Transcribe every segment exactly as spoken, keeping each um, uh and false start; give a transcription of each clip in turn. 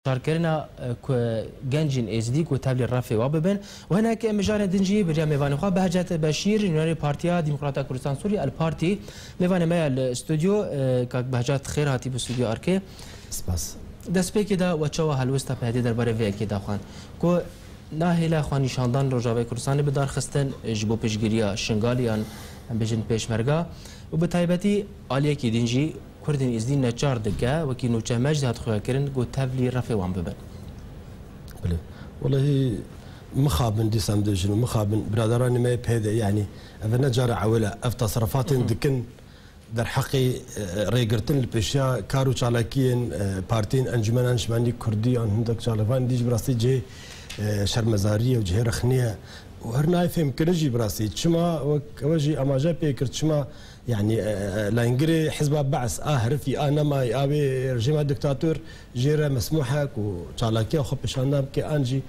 Şarkirina, e, ku gencên êzidî ku tevlî refê wa bibin. Û hinek mijarên din jî bi riya mêvanê xwe Behcet Beşîr, nûnerê Partiya Demokrata Kurdistan Sûrî, El Partî, mêvanê me ya li stûdyo. E, kak Behcet, xêr hatî bi stûdyo Arkê. Spas. Destpêkê de we çawa helwesta P Y D'ê derbarê vê yekê daxwend? Ku nahêle xwe nîşandan Rojavayê Kurdistanê bi dar xistin ji bo piştgiriya Şingalê yan, em bêjin, pêşmerga û bi taybetî aliyekî din jî Kurdên Êzidî neçar dike, wekî nûçe me jî dihat xuyakirin, ku tevlî refê wan bibin. Belê. Welehî mixabin dîsa em dibêjin û mixabin biraderanê me yê P Y D, yanî ev ne cara ewil e, ev teserrefatên dikin derheqê, e, rêgirtin li pêşiya kar û çalakiyên, e, partiyên Encûmena Niştimanî Kurdî yan hindek çalakvanên dî jî bi rastî cihê, e, şermezariyê û cihê rexnê ye. Û her nayê fêmkirin jî bi rastî. Çima wek ewe jî amaje pê kir, çima Yanî, e, e, layîngirê hizba Be's a herifî, a nemayî, a wê rejîma diktator jê re mesmûh e ku çalakiya xwe pêşanda bike, an jî,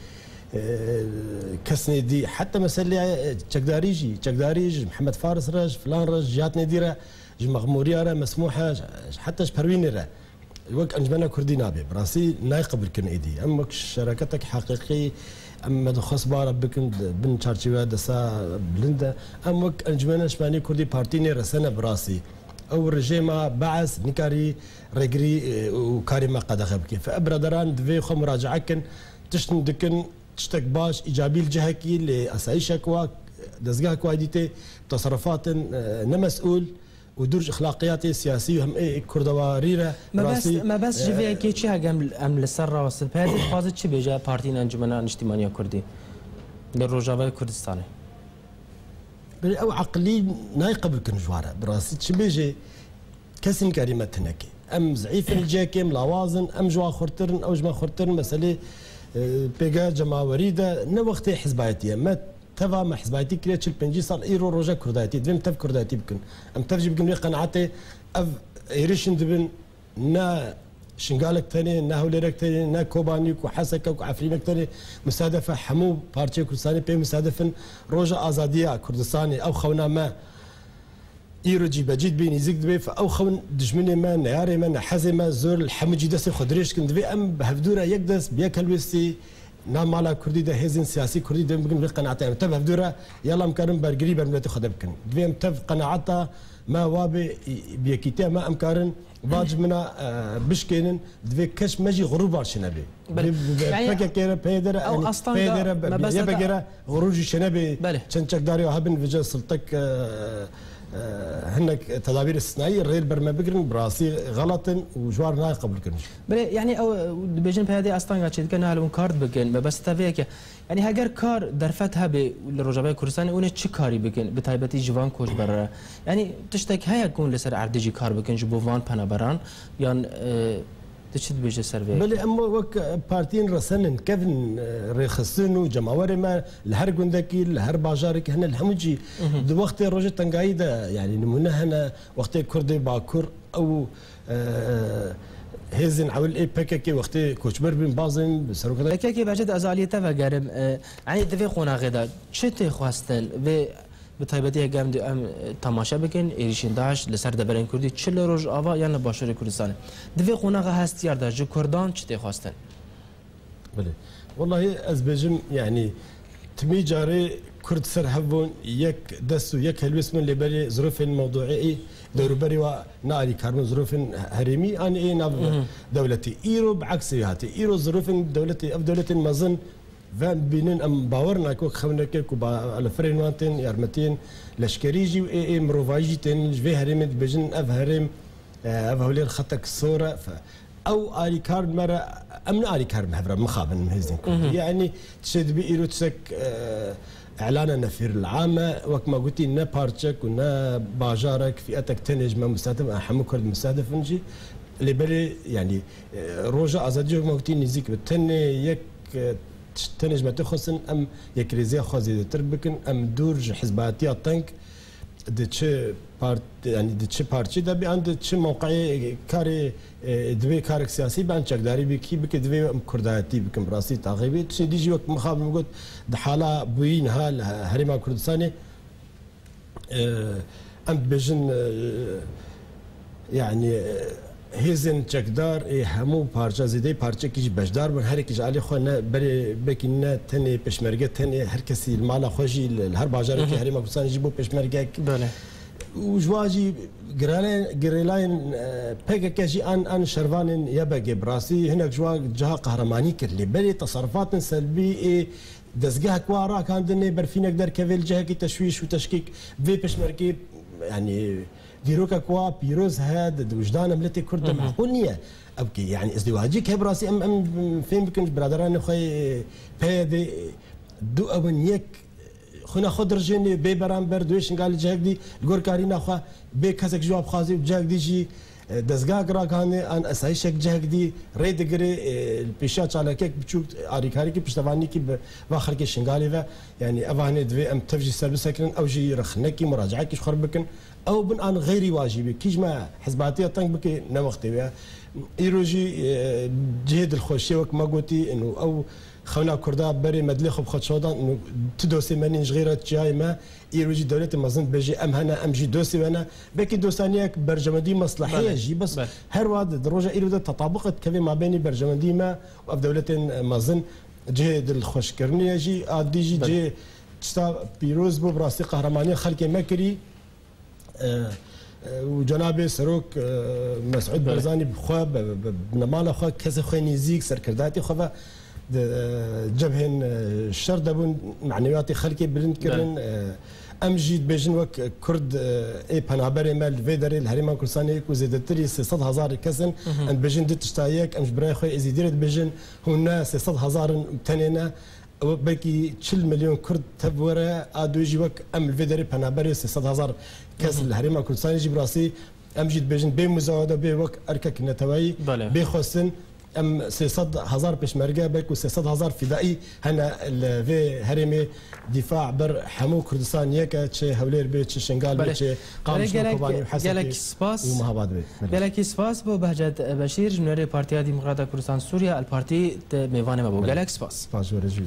e, kesnê dî. Heta meseleya, e, çekdarî jî, çekdarî ji Mihemed Faris re, ji filan re, ji cihatnê dî re, ji Mexmûriya re mesmûh e, heta ji Perwînê re. Wek Encumena Kurdî nabe. Bi rastî nayê qebûlkirin êdî. Em wek şereketek heqîqî, em me dixwest bara bikin di bin çarçeveya desa bilind de. Em wek Encumena Niştimanî Kurdî partî nê resene bi rastî. Ew rejêma Be's nikarî rêgirî, e, û karê me qedexe bike. Fe ev biraderan divê xwe muracae kin, tiştin dikin, tiştek baş, îcabî li cihekî, lê asayîşek wa, dezgehek wa dîtê, teserrefatin, e, nemesûl, û dûr ji exlaqiyatê siyasî û hem ê kurdewarî re. Mebest, rastî, mebest ji vê, e, yekê çi hege em, em li ser rawestin? P Y D dixwaze çi bêje partiyên Encumena Niştimaniya Kurdî li Rojavayê Kurdistanê? Belê ew eqilî nayê qebûl kirin ji wan re. Bi rastî çi bêje, kesî nikarî me tinekê. Em zeîf in li cihekê, em lawaz in, em ji wan xurtir in, ew ji me xurtir in. Meselê, e, pêgeha cemawerî de ne wextê hizbayetî ye. Me Teva me hizbayetî kiriye çil pêncî sal, îro roja kurdayetî, divê em tev kurdayetî bikin. Em tev jî bikin vê qenaetê, ev êrişin dibin, ne Şingalek tenê, ne Hewlêrek tenê, ne Kobanî ku Hesekek û Efrînek tenê musadef e, hemû parçeyê Kurdistanê pê musadef in. Roja azadiya Kurdistanê, ew xewna me, Îro cîbecî dibê, nîzik dibê, fe ew xewn dijminê me, neyarê me, nehezê me, zor li hemû cî destê xwe dirêj dikin. Divê em bi hevdû re yek dest, bi yek helwêstî, nav mala kurdî de hêzên siyasî kurdî divê bikin vê qenaetê. Em tev hevdû re, yala em karin bergirî ber miletê xwe de bikin. Divê em tev qenaeta me wa bê, bi yekîtiya me em karin va cimina, e, bişkênin. Divê kes me jî xurûr bar çênebê. Belê. Divê, divê Yani, P K K re, P Y D re, ew yani, astanga P Y D re, mebesta Y P G re xurûr jî çênebê. Belê. Çend çekdarê hebin vêca siltek, e, e, hinek tedabîr istisnayî rê li ber me bigirin, bi rastî xelet in û ji wan re nayê qebûlkirin. Belê, yani ew, e, dibêjin P Y D astanga çêdike, nahêlin hûn kar bikin, mebesta vê yekê. Yani heger kar derfet hebe li Rojavayê Kurdistanê, hûn ê çi karî bikin, bi taybetî ji van koçberan re? Yani tiştek heye ku hûn li ser erdê jî kar bikin ji bo van penaberan? Yan, e, Tu çi dibêje ser vê yekê? Belê, em wek partiyên resen in, kevin, e, rêxistin û cemawerê me li her gundekî, li her bajarekî hene, li hemû cî. Mhm. Di wextê rojê tengayî de, yanî nimûne hene, wextê Kurdê Bakur ew, e, hêzên ewil ê P K K wextê koçber bin, bazên bi seroketa P K K bence de ez aliyê te vegerim. E, yanî di vê qonaxê de çi tê xwestin? Vê Bi taybetî heger em, em, e, temaşe bikin, êrîşên DAIŞ li ser deverên Kurdî çi li Rojava yan li Başûrê Kurdistanê. Di vê qonaxa hestiyar de ji Kurdan çi tê xwestin? Belê. Wellahî ez bêjim, yanî timî carê Kurd ser hev bûn, yek dest û yek helwêst bûn, lê berê zirofên mewduî dewrûberî wa ne alîkar bûn, zirofên herêmî an ê nav Mhm. dewletî. Îro bi eksê hatî. Îro zirofên dewletê, ev dewletên mezin Ve bînin em bawer nakin wek xewneke ku ba-, li firên wan tên yarmetiyên leşkerî jî û ê, ê mirovayî jî tên ji vê herêmê dibêjin ev herêm, e, ev hewlêr xetek sor e. Fe-, ew alîkar me re, em ne alîkar me hev re mixabin em hêzên Kurdî. Mhm. Yanî tiştê dibî îro tiştek, e, îlana nefîr li am e, wek me gotî ne parçek û ne bajarek, fîetek tenê ji me mustedif, em hemû Kurd mustedif in jî. Lê belê, yanî, e, roja azadiyê wek me gotî nêzîk be. Tenê yek, e, Tenê ji me tê xwestin em yekrêziya xwe zêdetir bikin, em dûr ji hizbayetiya teng di çi part-, yanî di çi parçê de be, an di çi mewqeyê karê, e, divê karek siyasî be, an çekdarî be, kî bike, divê em kurdayetî bikin, bi rastî taxê bê. Tiştê dî jî wek mixabin got, di hala bûyî niha li Herêma Kurdistanê, Em dibêjin, e, yanî, e, Hêzên çekdar ê hemû parça, zêdeyî parçekî jî beşdar bûn. Herekî ji alî xwe ne berê, belkî ne tenê pêşmerge, tenê her kesî li mala xwe jî, li, li her bajarekî Herêma Kurdistanê jî bû pêşmergek. Belê. Û ji wan jî girele-, girêlayên, e, P K K jî an, an şervanên Y P G bi rastî hinek ji wan ciha qehremanî kir. Lê berê teserrufatên selbî ê dezgehek wa rakandinê berfînek derkeve li cihekî teşwîş û teşkîk vê pêşmergê, yanî dîrokek wa pîroz heye di, di wijdana miletê Kurd de meqûl niye. Ew ki, yanî, îzdîwacî ke bi rastî em, em fêm bikin ji biraderanê xwe yê P Y D'ê, du ew in yek xwîna xwe dirijênê bê beramber, duê Şingalê cihek dî, li gor karîna xwe bê kesek ji wan bixwazê û cihek dî jî, e, dezgehek ragihandê an esayîşek cihek dî rê digirê, e, li pêşiya çalakiyek biçûk, alîkariyekî piştevanîkî bi va xelkê Şingalê ve, yanî ev hanê divê em tev jî ser bisekirin, ew jî rexnekî muracaekî ji xwe re bikin. Ew bin an xeyrî wa jî bê. Kî ji me hizbatiya teng bike ne wextê wê ye. Îro jî, e, cihê dilxweşiyê wek me gotî, û ew xewna Kurda berê me dilê xwe bi xwe çawa dan, û ti dostê me nîn ji xêra çiyayê me, îro jî dewletê mezin dibêje em hene, em jî dostê we ne. Belkî dostaniyek berjewendî meslehê ye Belê, jî, bes belê. her wa di, di roja îro de tetabiqet kevê mabênî berjewendî me û ev dewletên, e, mezin cihê dilxweşkirinê ye jî, a dî jî Belê. cihê tişta pîroz bû, bi rastî qehremaniyê xelkê me kirî. E, e, û cenabê Serok, e, Mesûd Belê. Barzanî bi xwe, bi, bi, bi nemala xwe, kesê xwe nêzîk, serkirdatî xwe ve di, e, cebhên, e, şer de bûn, maneviyatê xelkê bilind kirin. Belê. E, em jî dibêjin wek Kurd, e, ê penaberê me li vê derê li Herêma Kurdistanê ku zêdetirî sê sed hezar kes in, em dibêjin du tişta yek, em ji birayê xwe Êzîdî re dibêjin, hûn ne sê sed hezar in, tenê ne, ew belkî çil milyon Kurd tev were, a dû jî wek em li vê derê penaberê sê sed hezar kes li Herêma Kurdistanê jî bi rastî em jî dibêjin bê muzawada, bê wek erkek neteweyî, Belê. bê xwestin. Em sê sed hezar pêşmerge, belkû sê sed hezar fidaî hene li vê herêmê, dîfa ber hemû Kurdistan yek e, çi Hewlêr bê, çi Şingal bê, Belê. çi Belê, Qamişlo, gelek, Kobanî û Hesekê gelek spas. û Mehabad bê. Belê. Gelekî spas bo Behcet Beşîr, ji nûnerê Partiya Demokrata Kurdistan Sûriye, El Partî, te mêvanê me bû. Belê. Gelek spas. Spas ji we re jî.